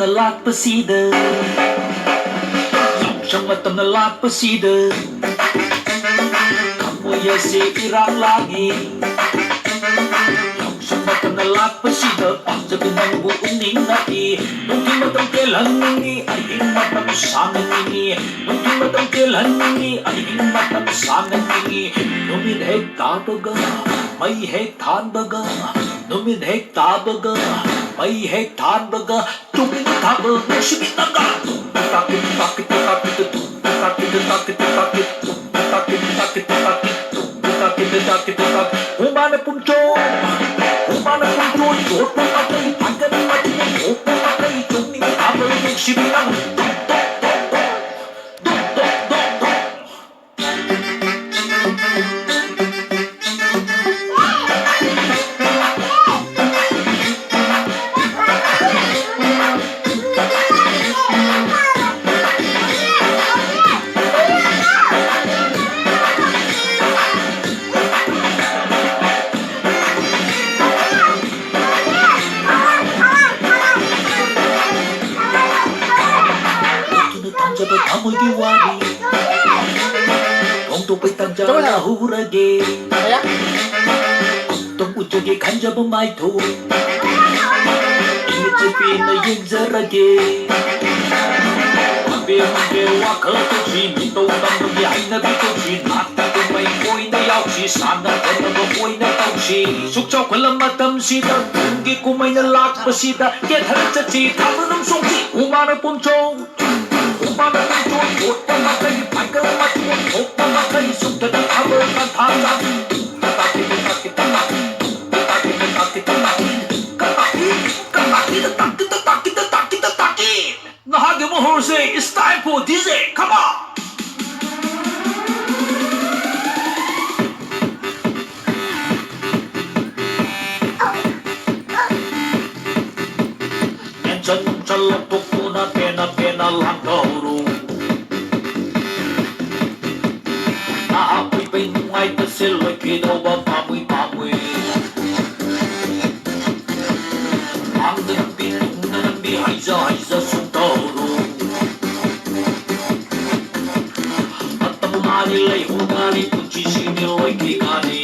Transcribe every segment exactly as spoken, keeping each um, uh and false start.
ꯂꯥꯛꯄꯁꯤꯗ, ꯌꯥꯎꯁꯪ ꯃꯇꯝꯅ ꯂꯥꯛꯄꯁꯤꯗ, ꯊꯃꯣꯏ ꯑꯁꯤ ꯏꯔꯥꯡ ꯂꯥꯡꯉꯤ꯫ ꯌꯥꯎꯁꯪ ꯃꯇꯝꯅ ꯂꯥꯛꯄꯁꯤꯗ, ꯄꯥꯝꯖꯕꯤ ꯅꯪꯕꯨ ꯎꯅꯤꯡꯂꯛꯏ꯫ ꯅꯨꯡꯊꯤꯜ ꯃꯇꯝ ꯇꯦꯜꯍꯟꯅꯤꯡꯉꯤ, ꯑꯍꯤꯡ ꯃꯇꯝ ꯁꯥꯡꯍꯟꯅꯤꯡꯉꯤ꯫ ꯅꯨꯡꯊꯤꯜ ꯃꯇꯝ ꯇꯦꯜꯍꯟꯅꯤꯡꯉꯤ, ꯑꯍꯤꯡ ꯃꯇꯝ ꯁꯥꯡꯍꯟꯅꯤꯡꯉꯤ꯫ ꯅꯨꯃꯤꯠ ꯍꯦꯛ ꯇꯥꯕꯒ, ꯃꯩ ꯍꯦꯛ ꯊꯥꯟꯕꯒ, ꯅꯨꯃꯤꯠ ꯍꯦꯛ ꯇꯥꯕꯒ, ꯃꯩ ꯍꯦꯛ ꯊꯥꯟꯕꯒ, ꯇꯨꯃꯤꯟ ꯊꯥꯕ ꯅꯨꯡꯁꯤꯕꯤ ꯅꯪꯒ꯫ ꯇꯥꯛꯀꯤ ꯇꯥꯛꯀꯤ ꯇꯥꯛꯀꯤ ꯇꯥꯛꯀꯤ ꯇꯥꯛꯀꯤ ꯇꯥꯛꯀꯤ ꯇꯥꯛꯀꯤ ꯇꯥꯛꯀꯤ ꯇꯥꯛꯀꯤ ꯇꯥꯛꯀꯤ ꯇꯥꯛꯀꯤ ꯇꯥꯛꯀꯤ ꯇꯥꯛꯀꯤ ꯇꯥꯛꯀꯤ ꯇꯥꯛꯀꯤ ꯇꯥꯛꯀꯤ ꯇꯥꯛꯀꯤ ꯍꯨꯃꯥꯅ ꯄꯨꯝꯆꯣ ꯍꯨꯃꯥꯅ ꯄꯨꯝꯆꯣ ꯌꯣꯠꯄ ꯃꯈꯩ ꯐꯥꯏꯒꯟ ꯃꯆꯨ ꯊꯣꯛꯄ ꯃꯈꯩ ꯇꯨꯃꯤꯟ ꯊꯥꯕ ꯅꯨꯡꯁꯤꯕꯤ ꯅꯪ꯫ ꯗꯣꯛ ꯗꯣꯛ ꯗꯣꯛ ꯗꯣꯛ ꯗꯣꯛ ꯗꯣꯛ ꯗꯣꯛ꯫ ꯇꯝꯖꯕ ꯊꯃꯣꯏꯒꯤ ꯋꯥꯔꯤ ꯐꯣꯡꯗꯣꯛꯄꯩ ꯇꯥꯟꯖꯥ ꯂꯧꯍꯧꯔꯒꯦ꯫ ꯇꯣꯛ ꯎꯖꯒꯦ ꯈꯟꯖꯕ ꯃꯥꯏꯊꯣꯡ ꯏꯃꯤꯠꯁꯦ ꯄꯦꯟꯅ ꯌꯦꯡꯖꯔꯒꯦ꯫ ꯑꯕꯦꯔ ꯑꯕꯦꯔ ꯋꯥꯈꯜ ꯇꯧꯁꯤ, ꯃꯤꯇꯧ ꯇꯝꯕꯒꯤ ꯍꯩꯅꯕꯤ ꯇꯧꯁꯤ, ꯅꯥꯠꯀꯤ ꯀꯨꯝꯍꯩ ꯑꯣꯏꯅ ꯌꯥꯎꯁꯤ, ꯁꯥꯟꯅ ꯈꯣꯠꯅꯕ ꯑꯣꯏꯅ ꯇꯧꯁꯤ꯫ ꯁꯨꯛ ꯆꯥꯎꯈꯠꯂ ꯃꯇꯝꯁꯤꯗ ꯀꯨꯝꯒꯤ ꯀꯨꯝꯍꯩꯅ ꯂꯥꯛꯄꯁꯤꯗ ꯀꯦꯊꯔ ꯆꯠꯁꯤ, ꯊꯥꯕꯜ ꯑꯃ ꯆꯣꯡꯁꯤ, ꯍꯨꯃꯥꯅ ꯄꯨꯝꯆꯣꯡ ꯍꯨꯃꯥꯅ ꯄꯨꯝꯆꯣꯡ ꯊꯣꯛꯄ ꯃꯈꯩ ꯐꯥꯏꯒꯜ ꯃꯇꯣꯟ ꯊꯣꯛꯄ ꯃꯈꯩ ꯁꯨꯛꯇꯗ ꯊꯥꯕꯜ ꯀꯟꯊꯥ ꯆꯥꯕꯤ꯫ ꯇꯥꯛꯀꯤ ꯇꯥꯛꯀꯤ ꯇꯥꯛꯀꯤ ꯇꯥꯛꯀꯤ ꯇꯥꯛꯀꯤ ꯇꯥꯛꯀꯤ ꯇꯥꯛꯀꯤ ꯇꯥꯛꯀꯤ ꯇꯥꯛꯀꯤ ꯇꯥꯛꯀꯤ ꯇꯥꯛꯀꯤ ꯇꯥꯛꯀꯤ꯫ ꯅꯍꯥꯛꯀꯤ ꯃꯍꯨꯔꯁꯦ, it's time for D J, come on! Tension ꯅꯨꯡꯁꯟ ꯂꯧꯊꯣꯛꯇꯨꯅ ꯄꯦꯟꯅ ꯄꯦꯟꯅ ꯂꯥꯡꯊꯧꯔꯣ꯫ ꯅꯍꯥ ꯑꯣꯏꯕꯩ ꯅꯨꯡꯉꯥꯏꯕꯁꯦ ꯂꯣꯏꯈꯤꯗꯧꯕ ꯄꯥꯝꯃꯨꯏ ꯄꯥꯝꯃꯨꯏ꯫ ꯃꯥꯡꯗ ꯂꯝꯕꯤ ꯇꯨꯡꯗ ꯂꯝꯕꯤ ꯍꯩꯖ ꯍꯩꯖ ꯂꯩꯍꯧ ꯇꯥꯔꯤ ꯄꯨꯟꯁꯤꯁꯤ ꯃꯤꯑꯣꯏ ꯀꯩꯀꯥꯅꯤ꯫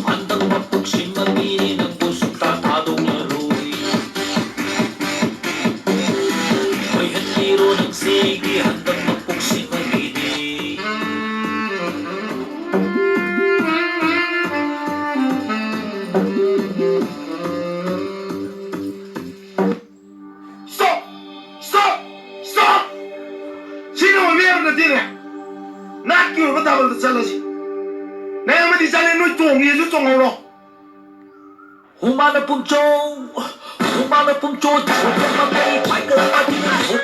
ꯍꯟꯗꯛ ꯃꯄꯣꯛꯁꯤ ꯃꯃꯤꯅꯤ ꯅꯪꯕꯨ ꯁꯨꯡꯊꯥ ꯊꯥꯗꯣꯛꯂꯔꯣꯏ꯫ ꯑꯣꯏꯍꯟꯕꯤꯔꯣ ꯅꯪꯁꯦ ꯑꯩꯒꯤ ꯍꯟꯗꯛ ꯃꯄꯣꯛꯁꯤ ꯃꯃꯤꯅꯤ꯫ Stop! Stop! Stop! ꯁꯤꯅ ꯑꯣꯏꯕ ꯌꯥꯕ ꯅꯠꯇꯦꯅꯦ꯫ ꯅꯥꯠꯀꯤ ꯑꯣꯏꯕ ꯊꯥꯕꯜꯗ ꯆꯠꯂꯁꯤ꯫ ꯅꯌꯥꯝꯕꯗꯤ ꯆꯠꯂꯦ, ꯅꯣꯏ ꯆꯣꯡꯒꯦꯁꯨ ꯆꯣꯡꯍꯧꯔꯣ꯫ ꯍꯨꯃꯥꯅ ꯄꯨꯝꯆꯣꯡ, ꯍꯨꯃꯥꯅ ꯄꯨꯝꯆꯣꯡ, ꯍꯨꯃꯥꯅ ꯄꯨꯝꯆꯣꯡ,